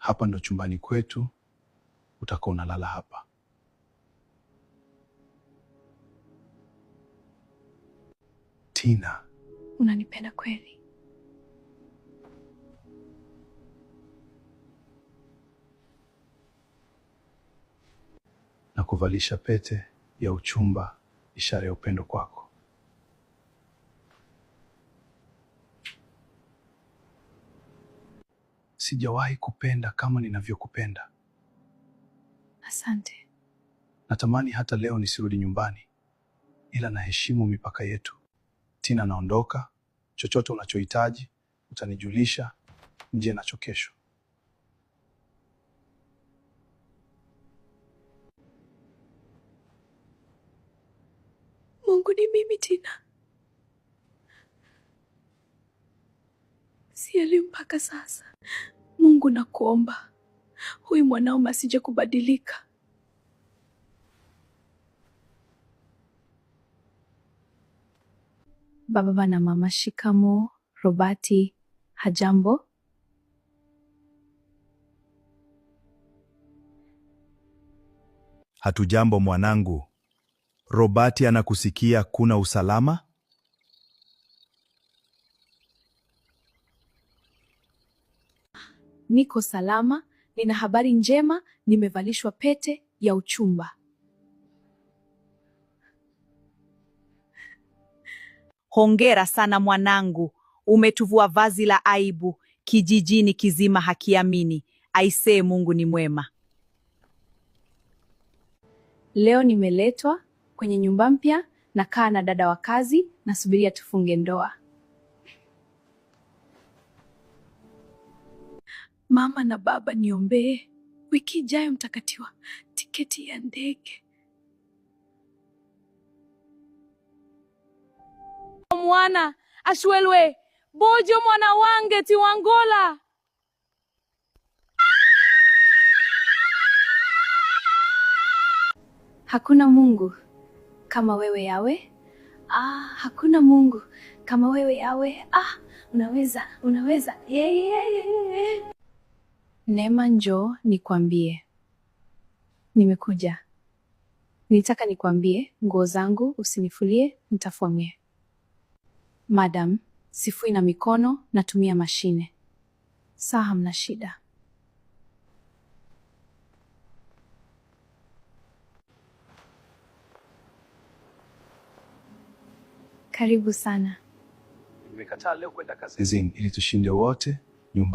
Hapa ndo chumbani kwetu, utakuwa unalala hapa. Tina, Unanipenda kweli? Na kuvalisha pete ya uchumba, ishara ya upendo kwako. Sijawahi kupenda kama ninavyokupenda. Asante. Natamani hata leo nisirudi nyumbani, ila naheshimu mipaka yetu. Tina, naondoka. Chochote unachohitaji utanijulisha, nje nacho kesho. Mungu ni mimi Tina. Sielewi mpaka sasa. Mungu nakuomba, huyu mwanaume asije kubadilika. Baba na mama, shikamo. Robati, hajambo? Hatujambo mwanangu. Robati anakusikia, kuna usalama? Niko salama, nina habari njema, nimevalishwa pete ya uchumba. Hongera sana mwanangu, umetuvua vazi la aibu, kijijini kizima hakiamini. Aisee, Mungu ni mwema. Leo nimeletwa kwenye nyumba mpya, nakaa na dada wa kazi, nasubiria tufunge ndoa. Mama na baba niombee, wiki ijayo mtakatiwa tiketi ya ndege. Mwana ashwelwe bojo mwana wange tiwangola. Hakuna Mungu kama wewe Yawe. Ah, hakuna Mungu kama wewe Yawe. Ah, unaweza, unaweza. Yeah, yeah, yeah. Neema, njoo nikwambie. Nimekuja. Nitaka nikwambie, nguo zangu usinifulie, nitafua mie. Madam, sifui na mikono, natumia mashine. Saa hamna shida. Karibu sana. Nimekataa leo kwenda kazini ili tushinde wote nyumbani.